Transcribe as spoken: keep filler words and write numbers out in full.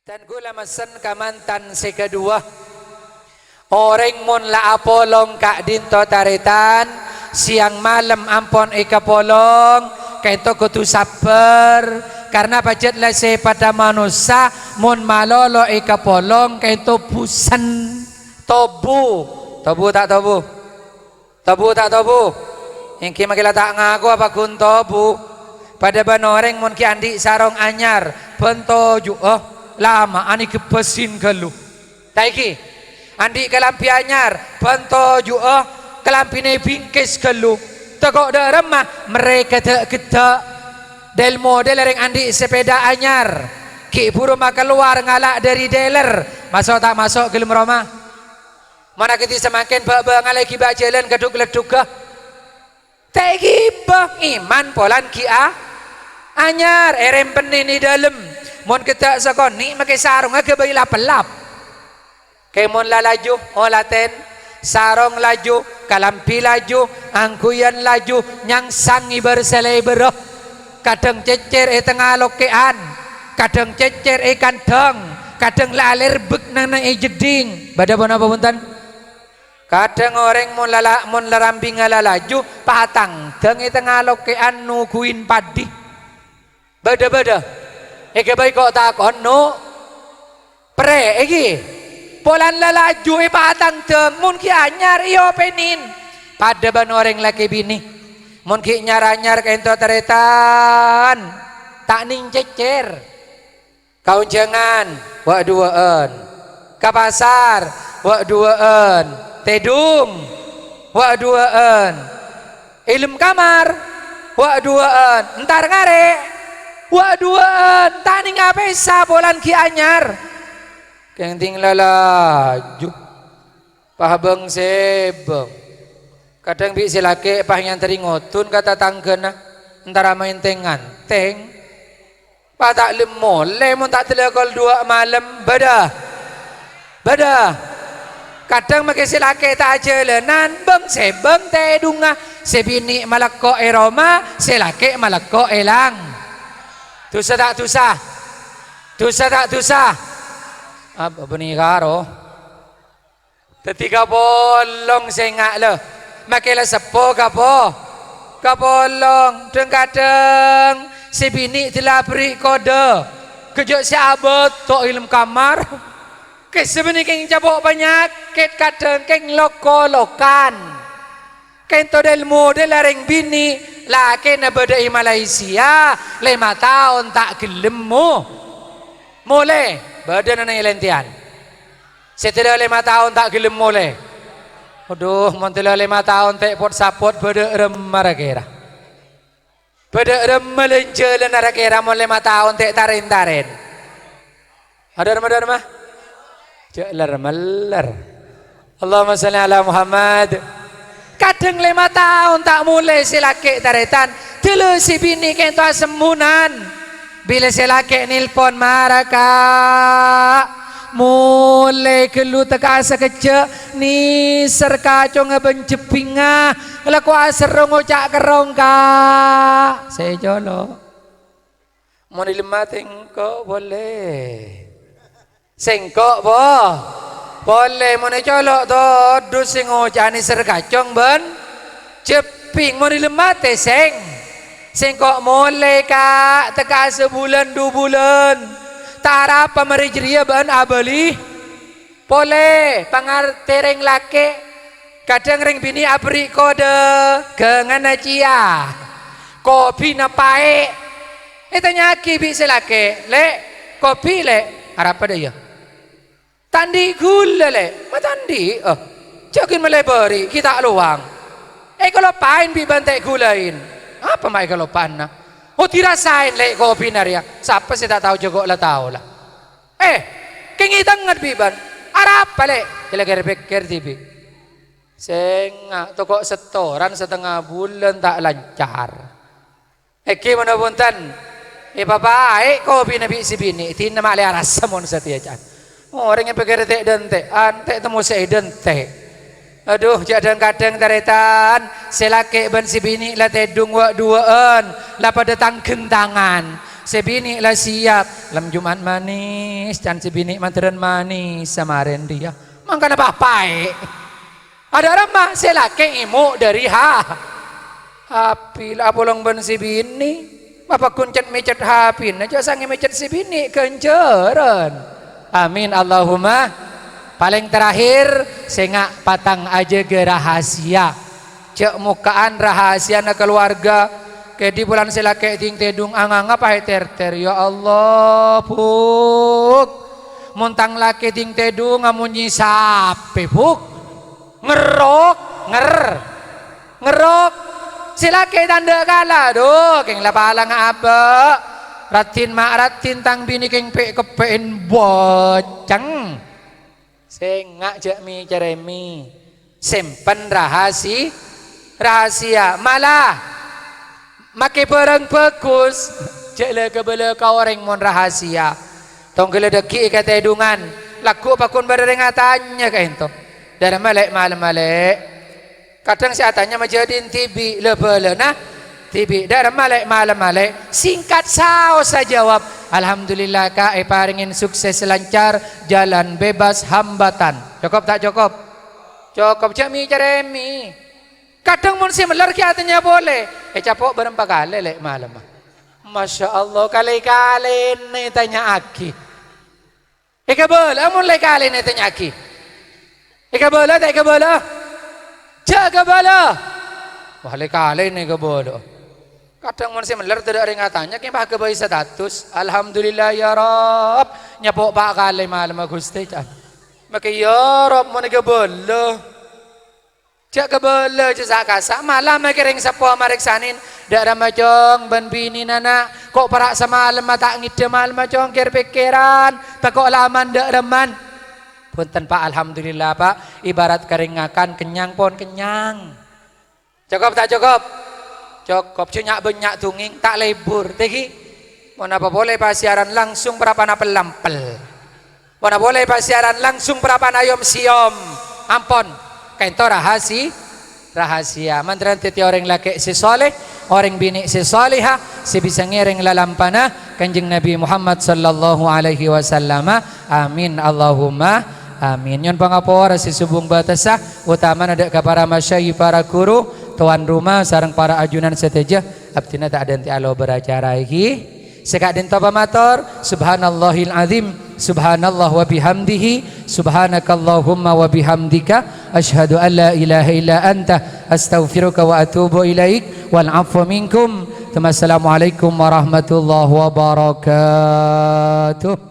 Dan kaulâ messen ka mantan sè kaduwâ. Orèng mon la apolong ka'dinto tarètan, sèyang malem ampon èkapolong, kaènto kodhu sabbhâr, karna pajhât la sèpaddhâ manossa, mon malolo èkapolong, kaènto busen. Tobu. Tobu ta' tobu? Tobu ta' tobu? Èngghi makkè la ta' ngakowa paggun tobu. Paddhâ bân orèng mon ghi' andi' sarong anyar, bân toju'â, lama'an ègebbhâsin ghâllu. Ta' èngghi? Andi' kalambhi anyar, bân toju'â, kalambhina èbingkis ghâllu. Tako' dâ' remma, merrè ghedhâ'-ghedhâ'. Del-model orèng andi' sepeda anyar, ghi' bhuru makalowar ngala' dâri dealer, maso' ta' maso' ghellem roma? Mon akadhi samangkèn bâ'-bângalla èghibâ jhâlân ghâdhuk-leddhugghâ. Ta' èghibâ, iman polana ghi' a-, anyar, èrèmpènè è dâlem. Mon ghedhâ' sakonè' makè sarongnga ghâbây lap-ellap. Kèmon la laju, olatèn, sarong laju, kalambhi laju, angghuyan laju, nyangsang èbâr sè lèbârrâ. Kadhâng cècèr è tengnga lokè'an, kadhâng cècèr è kandhâng, kadhâng la alèrbek nang-nang è jeddhing. Bâdâ ponapa bhunten? Kadhâng orèng mon lala-, mon la rambhingnga la laju, patangdhâng è tengnga lokè'an noghuwin paddhi. Bâdâ-bâdâ. Èghâbây ko'-tako', no. Prè, èngghi. Polana la laju èpatangdhâng, mon ghi' anyar èopènè. Paddhâ bân orèng lakè binè. Mon ghi' nyar-anyar kaènto tarètan, ta' nèng cècèr. Ka onjhângan, wâ'-duwâ'ân. Ka pasar, wâ'-duwâ'ân. Tèdung, wâ'-duwâ'ân. È dâlem kamar, wâ'-duwâ'ân. Entar ngarè', wâ'-duwâ'ân. Ta' nèng apèsa polana ghi' anyar. Kèng ding la laju. Pas bâng-sèbâng. Kadhâng bi' sè lakè' pas nyantri ngodun ka tatangghâna, entara maèntèng-ngantèng. Pas ta' lem molè mon ta' dâlla kol duwâ' malem. Bâdâ? Bâdâ? Kadhâng makè sè lakè' ta' ajhâlânan, bâng-sèbâng tèdungnga. Sè binè' malèkko' è roma, sè lakè' malèkko' è lang-. Dusa ta' dusa? Dusa ta' dusa? Ab-, bânnè karo. Dhâddhi kapolong sènga' la. Makè la seppo kapo-, kapolong. Dhâng-kadhâng sè binè' dâlla aberri' kodâ. Ghâjâ' sè abâto' è dâlem kamar. Kèsè bânnè kèng capo' panyakèt, kadhâng kèng lok-kolokan. Kènto del-model orèng binè', lakèna bâdâ è Malaysia, lèma taon ta' ghellem mo-, molè. Bâdâ nana è lèntèyan. Sè dâlla lèma taon ta' ghellem molè. Adhu, mon dâlla lèma taon tè' pot-sapot bâdâ remma ra-kèra. Bâdâ remma lèn-jhâlân ra-kèra mon lèma taon tè' tarèn-tarèn. Adâ remma, adâ remma? Jhâ' ler-mèller. Allahumma shalli ala Muhammad. Kadhâng lèma taon ta' molè sè lakè' tarètan. Dâlla sè binè' kènto asemmonan. Bilâ sè lakè' nelpon, "Mara, Ka'. Molè ghâllu tekka sakejjhâ', nèser kacongnga bân jebbhingnga. La ko' aserro ngoca' kerrong, Ka'." Sè colo'. Mon è dâlem atè engko' polè. Sèngko' po-, polè mon ècolo' todus sè ngoca'na sèr kacong bân jebbhing. Mon è dâlem atè sèng-, sèngko' molè, Ka', tekka sabulân du bulân. Ta' arapa marè jârèya bân abâli polè. Pangartè rèng lakè'. Kadhâng rèng binè' aberri' kodâ, ghânganna cèya. Kobina paè'. Ètanya'aghi bi' sè lakè', "Lè', kobi, Lè'?" "Arapa dâ' iyâ?" "Ta' andi' ghulâ, Lè'." "Ma' ta' andi', eh. Jhâ' ghi' malè bâri', ghi' ta' lowang." "Èkaloppaèn bi' bân ta' èghulâi." "Apa ma' èkaloppa'ana?" "Oh, dirasaèn, Lè', kobina rèya. Sapa sè ta' tao jhâ' ko' la tao, la." "Eh, kèng ètengnget bi' bân. Arapa, Lè'?" Kèra-kèra pèkkèr dhibi'. "Sènga' toko' setoran satengnga bulân ta' lancar." Èngghi manabi bhunten, èpapaè' kobina bi' sè binè', dinah ma' lè arassa mon satèya ca'na. Orèng èpèkkèr tè'-dântè'an, tè' temmo sè èdântè'. Adhu, jhâ' dhâng-kadhâng tarètan, sè lakè' bân sè binè' la tèdung wâ'-duwâ'ân, la padâ tang-ghântangan. Sè binè' la siap, lem Jumat manis, can sè binè' mandhârân manis samarèn rèya. Mangkana papaè. Adâ' ramma sè lakè' èmo' dâri ha-, hapi la apolong bân sè binè'. Mapaggun cet-mècet hapina, jhâ' sangè mècet sè binè' ghânjhârân. Amin, Allahumma. Palèng terakhir, sènga' patang ajâgâ rahasia. Jhâ' mokka'an rahasiana kalowarga. Kèdhi polana sè lakè' dhing tèdung anganga paè ter-ter. Ya Allah, Buk. Mon tang lakè dhing tèdung amonyè sapè, Buk? Ngerrok, nger-, ngerrok. Sè lakè tandhâ kala, dhu, kèng la palanga abâ'. Raddhin ma' raddhin tang binè kèng pè'-keppè'èn boceng. Sènga' jhâ' mè-, carèmè. Simpen rahasi-, rahasia. Malah, makè bârâng bhâghus, jhâ' la kabâlâ ka orèng mon rahasia. Tongghâlla dhâggi' è katèdungan, lagghu' paggun bâdâ rèng atanya ka'ènto. Dârâmma lè' malemma lè'? Kadhâng sè atanya majâdin dhibi', la bâlâna dhibi'. Dârâmma lè' malemma lè'? Singkat saos ajâwâb, "Alhamdulillah, Ka', èparèngè sukses lancar, jalan bebas hambatan." Cokop ta' cokop? Cokop, jhâ' mè-, carèmè. Kadhâng mon sè mellèr ghi' atanya polè, ècapo' bârâmpa kalè lè' malemma? Masya Allah, kalè-kalèna ètanya'aghi. Èkabâlâ mon lè-kalèna ètanya'aghi. Èkabâlâ ta' èkabâlâ? Jhâ' kabâlâ. Wah, lè-kalèna èkabâlâ. Kadhâng mon sè mellèr tadâ' rèng atanya, kèng pas ghâbây status. "Alhamdulillah ya Rabb." Nyapo' pa' kalè malemma, Ghustè, can. Makè ya Rabb mon èkabâlâ. Jhâ' kabâlâ, jhâ' sa'-kasa', malah makè rèng seppo marèksanè, "Dâ' ramma cong bân binèna, Na'? Ko' para' samalemma ta' ngèdhâ malemma cong kèr-pèkkèran, tako' la aman dâ' remman?" Bhunten, Pa', alhamdulillah, Pa', ibarat ka rèng ngakan, kennyang pon kennyang. Cokop ta' cokop? Cokop, jhâ' nya'-bânnya' dongèng, ta' lebur, tèghi. Mon apa polè pasiaran langsung parapana pel-lampel. Pona polè pasiaran langsung parapana ayom-siyom. Ampon, ka'ènto rahasi-, rahasia. Mandhârân dhâddhi orèng lakè' sè soleh, orèng binè' sè solehah, sè bisa ngèrèng lalampana Kanjeng Nabi Muhammad sallallahu alaihi wasallam. Amin, Allahumma amin. Nyo'on pangapora sè sobung bâtessa, otamana dâ' ka para masyayikh, para ghuru, towan roma, sareng para ajunan sadhâjâ. Abdhina ta' dhânte' alobâr acara iki. Sè ka'dinto pamator, subhanallahil azim, subhanallah wa bihamdihi, subhanakallahumma wa bihamdika, asyhadu an la ilaha illa anta, astaghfiruka wa atubu ilaik, wal afwa minkum. Tsumma assalamualaikum warahmatullahi wabarakatuh.